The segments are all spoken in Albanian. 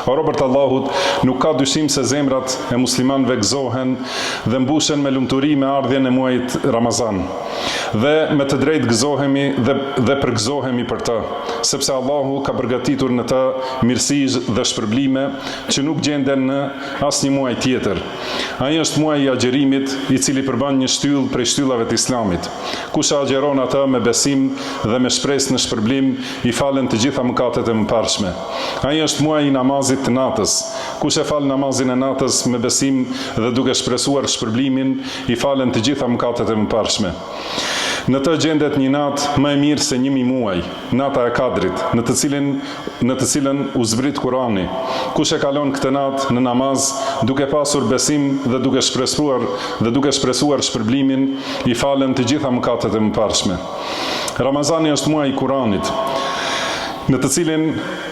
O robër të Allahut, nuk ka dyshim se zemrat e muslimanëve gëzohen dhe mbushen me lumturi me ardhjen e muajit Ramazan. Dhe me të drejtë gëzohemi dhe dhe përgëzohemi për të, sepse Allahu ka përgatitur në të mirësi dhe shpërblime që nuk gjenden në asnjë muaj tjetër. Ai është muaji i agjërimit, i cili përbën një shtyllë prej shtyllave të Islamit. Kush e agjëron atë me besim dhe me shpresë në shpërblim, i falen të gjitha mëkatet e mëparshme. Ai është muaji i namazit të natës. Kush e fal namazin e natës me besim dhe duke shpresuar shpërblimin, i falen të gjitha mëkatet e mëparshme. Në të gjendet një natë më e mirë se 1000 muaj, nata e Kadrit, në të cilin në të cilën u zbrit Kurani. Kush e kalon këtë natë në namaz, duke pasur besim dhe duke shpresuar dhe duke shpresuar shpërblimin, i falen të gjitha mëkatet e mëparshme. Ramazani është muaji i Kuranit, në të cilin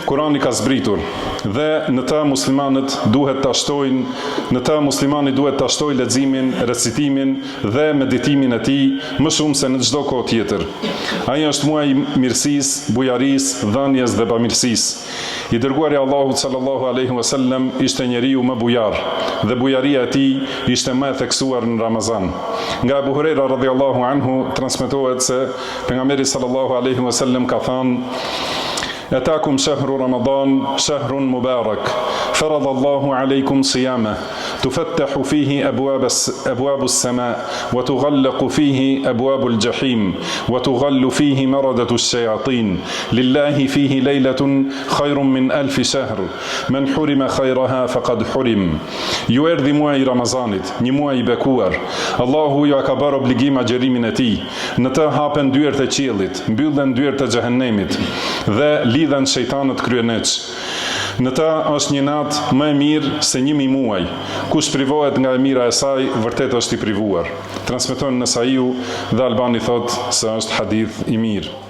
Kurani ka zbritur dhe në të muslimanët duhet ta shtojnë, në të muslimani duhet ta shtojë leximin, recitimin dhe meditimin e tij më shumë se në çdo kohë tjetër. Ai është muaji i mirësisë, bujarisë, dhënies dhe bamirësisë. I dërguari i Allahut sallallahu alejhi ue sellem ishte njeriu më bujar dhe bujaria e tij ishte më e theksuar në Ramazan. Nga Ebu Hurejra radhiyallahu anhu transmetohet se pejgamberi sallallahu alejhi ue sellem ka thënë Etakum shehru Ramadan, shehrun mubarak, farad Allahu alejkum siyamah, tufattahu fihi abwab abwabu as-sama wa tughallaqu fihi abwabu al-jahim wa tughallu fihi maradatu ash-shayatin. Lillahi fihi lejletun khairun min alfi shahr, men hurima khairaha faqad hurim. Ju erdhi muaji i Ramazanit, një muaj i bekuar. Allahu jua ka bërë obligim agjërimin e tij. Në të hapen dyert e qiellit, mbyllen dyert e xhehenemit dhe lidhen shejtanët kryeneç. Në të është një natë më e mirë se 1000 muaj. Kush privohet nga e mira e saj, vërtet është i privuar. Transmeton Nesaiu dhe Albani thotë se është hadith i mirë.